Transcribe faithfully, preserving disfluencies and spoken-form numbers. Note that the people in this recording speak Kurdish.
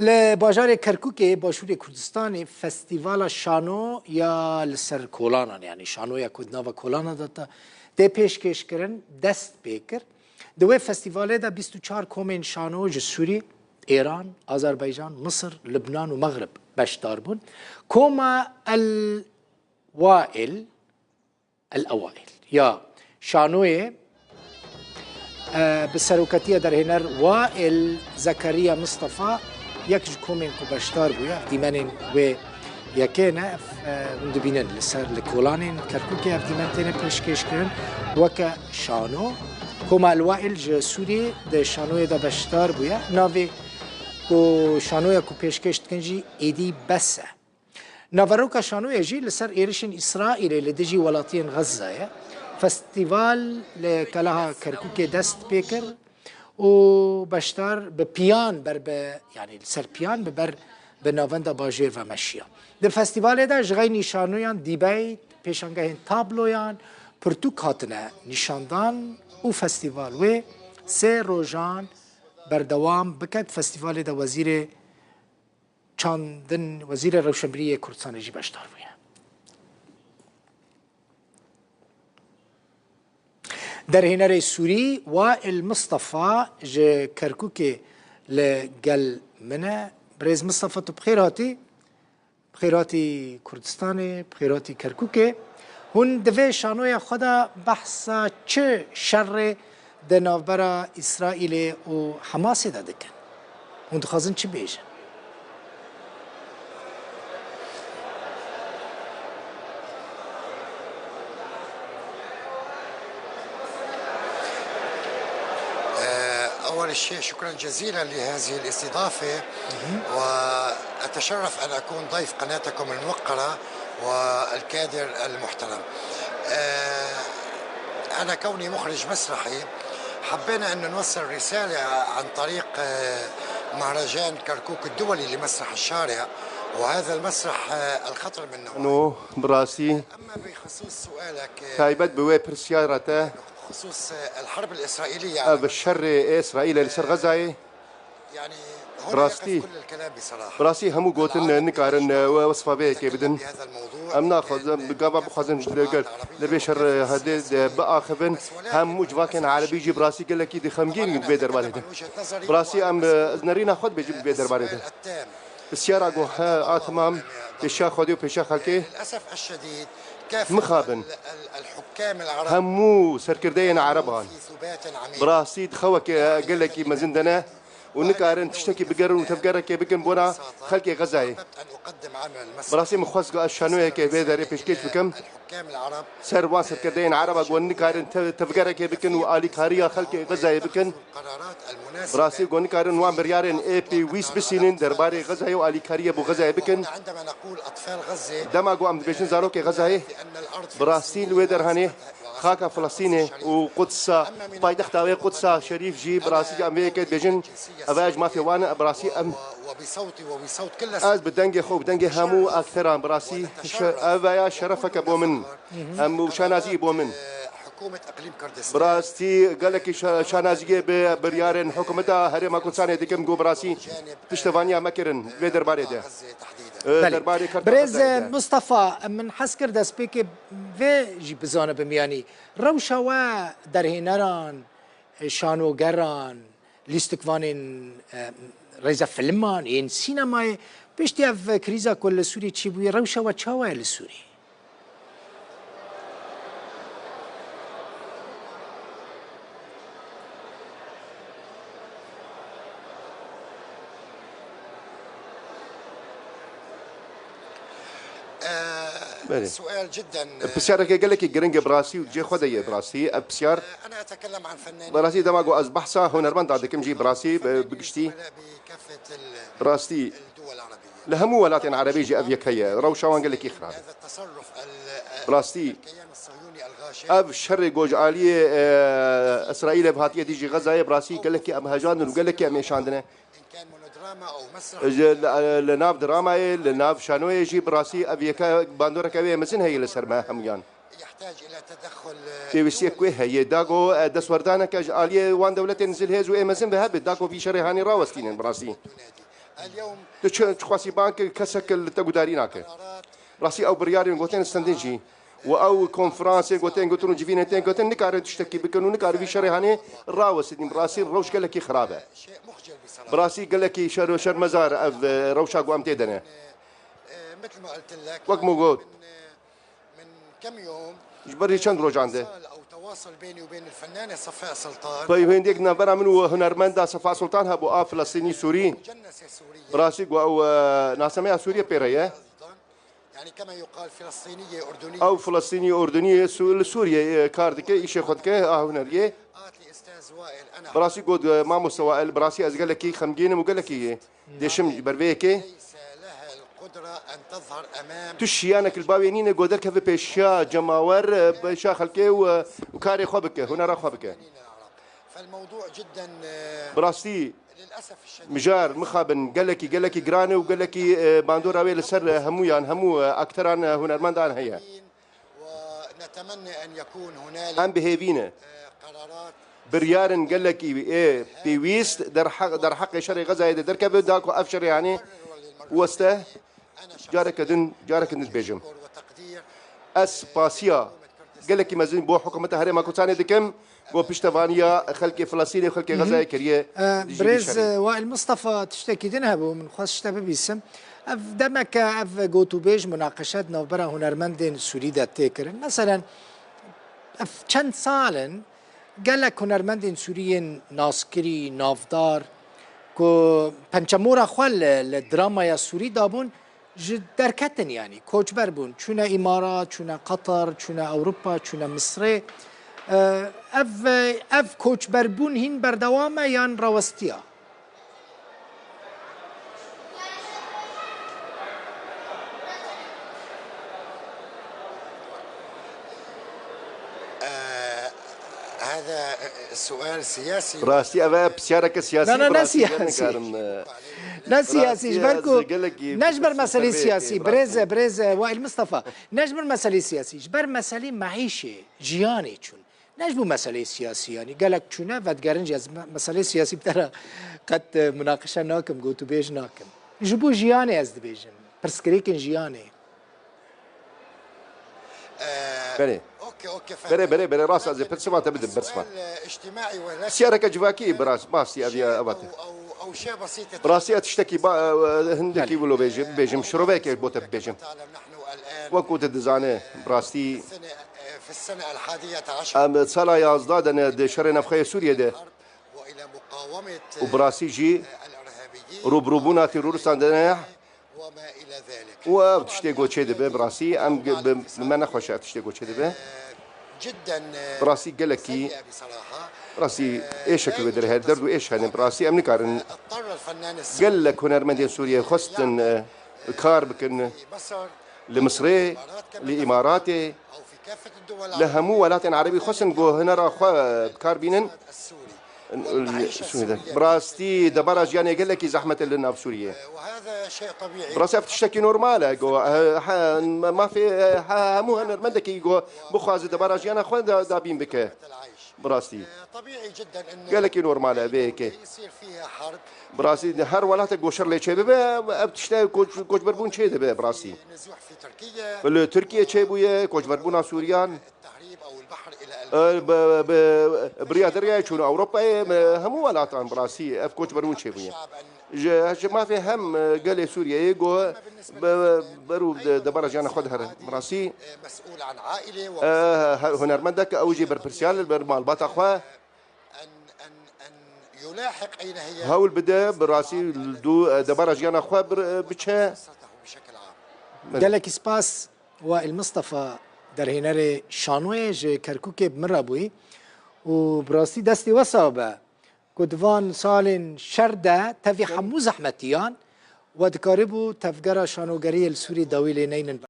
Li bajarê Kerkûkê, Başûrê Kurdistanê, festîvala şano ya li ser kolanan, yanî şanoya ku di nava kolana de te, tê pêşkêşkirin, dest pê kir. Di wê festîvalê de bîst û çar komên şano ji Sûrî, Êran, Azerbaycan, Misir, Libnan û Mexrib beşdar bûn. Koma El Wail, El Ewail ya şanoyê, e, bi seroketiya derhêner Wail Zekeriya Mistefa, yek ji komên ku beşdar bûye, ev dîmenên wê yekê ne, ev, e, hûn dibînin li ser, li kolanên Kerkûkê ev dîmen têne pêşkêşkirin weke şano. Koma El Wail ji Sûriyê di şanoyê de beşdar bûye. Navê ku şanoya ku pêşkêş dikin jî Êdî Bes e. Naveroka şanoyê jî li ser êrişên Îsraîlê li dijî welatiyên Xezze ye. Festîval li Keleha Kerkûkê dest pê kir û beşdar bi piyan ber bi, yanî li ser piyan bi ber bi navenda bajêr ve meşiya. Di festîvalê de ji xeynî şanoyan dîbeyt, pêşangehên tabloyan, pirtûk hatine nîşandan û festîval wê sê rojan berdewam biket. Festîvalê de wezîrê çandin, Wezîrê Rewşenbîriyê Kurdistanê jî beşdar bûye. Derhênerê Sûrî Wail Mistefa ji Kerkûkê li gel min e. Birêz Mistefa, tu bi xêr hatî. Bi xêr hatî Kurdistanê, bi xêr hatî Kerkûkê. Hûn di vê şanoya xwe de behsa çi şerê di navbera Îsraîlê û Hemasê de dikin? Hûn dixwazin çi bêjin? آه، أول شيء شكرًا جزيلًا لهذه الاستضافة، وأتشرف أن أكون ضيف قناتكم الموقرة والكادر المحترم. آه، أنا كوني مخرج مسرحي، حبينا أن نوصل رسالة عن طريق، آه، مهرجان كركوك الدولي لمسرح الشارع، وهذا المسرح، آه، الخطر من نوعه. Ano, bi rastî, أما بخصوص سؤالك، آه، taybet bi wê pirsyara te, بخصوص، آه، الحرب الإسرائيلية على ev şerê Îsraîlê li ser Xezayê, يعني، هنا Rastî, يقف كل الكلام بصراحة. Bi rastî hemû gotin nikarin, e, we-, wesfa vê yekê bidin. Em naxwazin, bi gava bixwazin ji li gel, li vê şer, e, hedê, e, biaxivin. Hemû civakên erebî jî bi rastî gelekî di xemgîn in di vê derbarê de. Bi rastî em, e, ez nerîna xwe dibêjim di vê derbarê de. Pisyara ku he a temam pêşiya Xwedê û pêşiya xelkê mixabin. Hemû serkirdeyên ereban bi rastî di xewekê gelekî mezin de ne û nikarin tiştekî bigerin û tevgerekê bikin bona xelkê Xezayê. Bi rastî min xwest ku ez şanoyekê vê derê pêşkêş bikim. Ser wan serkirdeyên ereba ku nikarin te-, tevgerekê bikin û alîkariya xelkê Xezayê bikin. Bi rastî ku nikarin wan biryarên ê pêwîst bisînin derbarê Xezayê û alîkariyê bo Xezayê bikin. Dema ku em dibêjin zarokê Xezayê, bi rastî li wê derhanê xaka Filistînê û Qudsa, paytexta wê Qudsa Şerîf jî bi rastî em vê yekê dibêjin, ev ji mafê wan e, bi rastî em Ez bi dengê xwe û bi dengê hemû akteran bi rastî şe-, ev ya şerefeke bo min. Em û şanazî bo min. Bi rastî gelekî şa-, şanaziyê bi biryarên hikûmeta Herêma Kurdistanê dikim ku bi rastî piştevaniya me kirin vê derbarê de. Belê. Derbarê kerta Birêz Xezayê de. Mustafa, min hez kir destpêkê vê jî bizanibim, yanî rewşa we derhêneran, şanogeran, lîstikvanên, e, rêze filiman, yên sînemayê, piştî ev krîza ku li Sûrî çêbûye, rewşa we çawa ye li Sûrî? Belê. Pisyareke gelekî giring e bi rastî û cê xwe de ye bi rastî. Ev pisyar, bi rastî dema ku ez behsa hunermenda dikim jî bi rastî, bi, bi giştî, bi rastî li hemû welatên erebî jî ev yek heye. Rewşa wan gelekî xirab e. Bi rastî ev şerê ku ji aliyê, e, Îsraîlê ve hatiye dijî Xezayê bi rastî gelekî em hejandin û gelekî em êşandine. Ji, li, li nav dramayê, li nav şanoyê jî bi rastî ev yeke bandoreke wê mezin heye li ser me hemûyan. Pêwîstiyek wê heye, da ku, e, destwerdaneke ji aliyê wan dewletên zilhêz û ê mezin ve hebe, da ku vî şerê hanê rawestînin bi rastî. Tu çi, çi xwesî ban kir, kesek li te gudarî nake. Rastî ew biryarên gotin stendin jî. Û ew konferansên gotin, gotin û civînên tên gotin, nikarin tiştekî bikin û nikarin vî şerê hanê rawestin. Bi rastî rewş gelekî xirab e. Bi rastî gelekî şer, şermezar ev, e, rewşa ku em tê de ne. Wek min got, Ji berî çend rojan de peyvendiyek navbera min û hunermenda Sefa Sultan hebû a Filistînî Sûrî. Bi rastî ku ew, e, nasemeya Sûriyê pê re ye. Ew Filistînî Urdunî Sû-, li Sûriyê, e, kar dike, îşê xwe dike, a huneriyê. Bi rastî got, e, mamoste Wael, bi rastî ez gelekî xemgîn im û gelekî dêşim ji ber vê yekê. Tu şiyanek li bavê nîne ku derkeve pêşiya cemawer, e, pêşiya xelkê û, e, û karê xwe bike, hunera xwe bike. Bi rastî mijar mixabin gelekî, gelekî giran e û gelekî, e, bandora wê li ser, e, hemûyan, hemû, e, akteran, e, hunermendan heye. Em bi hêvî ne. Biryarên gelekî ê pêwîst derheq-, derheqê şerê Xezayê de derkeve, da ku ev şerê hanê weste. Careke din, careke din dibêjim. Ez spasiya gelekî mezin bo hikûmeta Herêma Kurdistanê dikim. Ku piştevaniya xelkê Filistînê û xelkê Xezayê kiriye. E, dijî vî birêz, şerê. E, Wail Mistefa, tiştekî din hebû, min xwest ji te bibîsim. Ev demeke, ev gotûbêj, munaqeşe di navbera hunermendên Sûrî de tê kirin. Meselen, ev çend sal in, gelek hunermendên Sûrî yên naskirî, navdar, ku pençemora xwe li, li dramaya Sûrî dabûn, ji derketin, yanî koçber bûn, çûne Îmarat, çûne Qatar, çûne Ewropa, çûne Misrê. E, ev, ev koçberbûn hîn berdewam e yan rawestiya? Rastî ev e, pisyareke siyasî. Na, na, ne siyasî. Nikarim, e, ne siyasî, ji ber ku ne ji ber meselê siyasî, birêz, birêz Wail Mistefa, ne ji ber meselê siyasî, ji ber meselê meîşê, jiyanê çûn. Ne ji bo meselê siyasî, yanî gelek çûne vedigerin jî, ez me-, meselê siyasî bi te re qet, e, munaqeşe nakim, gotûbêj nakim. Ji bo jiyanê ez dibêjim, pirsgirêkên jiyanê. Belê. Belê, belê, belê, rast ez ê pirsima te bidim, pirsima. Siyareke civakî bi rast, bastî ev ya, ev te. Bi rastî ez tiştekî ba-, e, e, hindekî wilo bêjim, bêjim, şiroveyekê bo te bibêjim. Wek ku tu dizane, bi rastî em sala yazdeh de ne di şerê navxwe yê Sûriyê de. Û bi rastî jî rûbirûbûna terorîstan de ne. Û ev tiştê ku çêdibe, bi rastî em ge-, bi, bi me nexweş e ev tiştê ku çêdibe. Bi rastî gelekî, bi rastî êşek wê derê heye, derd û êş hene, bi rastî em nikarin. Gelek hunermendên Sûriyê xwestin, e, kar bikin li Misrê, li Îmaratê, li hemû welatên erebî xwestin ku hunera xwe bi kar bînin. Sûriyê de. Bi rastî debara jiyanê gelekî zehmet e li nav Sûriyê. Bi rastî ev tiştekî normal e ku, e, he, mafê, e, he, hemû hunermendekî ku bixwaze debara jiyana xwe da, dabîn bike. Bi rastî. Gelekî normal e vê yekê. Bi rastî her welatek ku şer lê çêbibe, ev tişte koç-, koçberbûn çêdibe bi rastî. Li Tirkiye çêbûye, koçberbûna Sûriyan. E, bi, bi, bi riya deryayê çûn Ewropayê, bi hemû welatan bi rastî ev koçberbûn çêbûye. Ji, ji mafê hem, e, gelê Sûriyeyê ku bi, bi, berû de, debara jiyana xwe dihere. Bi rastî, e, he-, hunermendek ew jî berpirsiyar li ber malbata xwe. Hewl bide bi rastî li dû, e, debara jiyana xwe bir, e, biçe. Gelekî spas. Wail Mistefa, derhênerê şanoyê, ji Kerkûkê bi min re bûyî û bi rastî destê wesa be ku di van salên şer de tevî hemû zehmetiyan we dikarîbû tevgera şanogeriyê li Sûrî dawî lê neynin.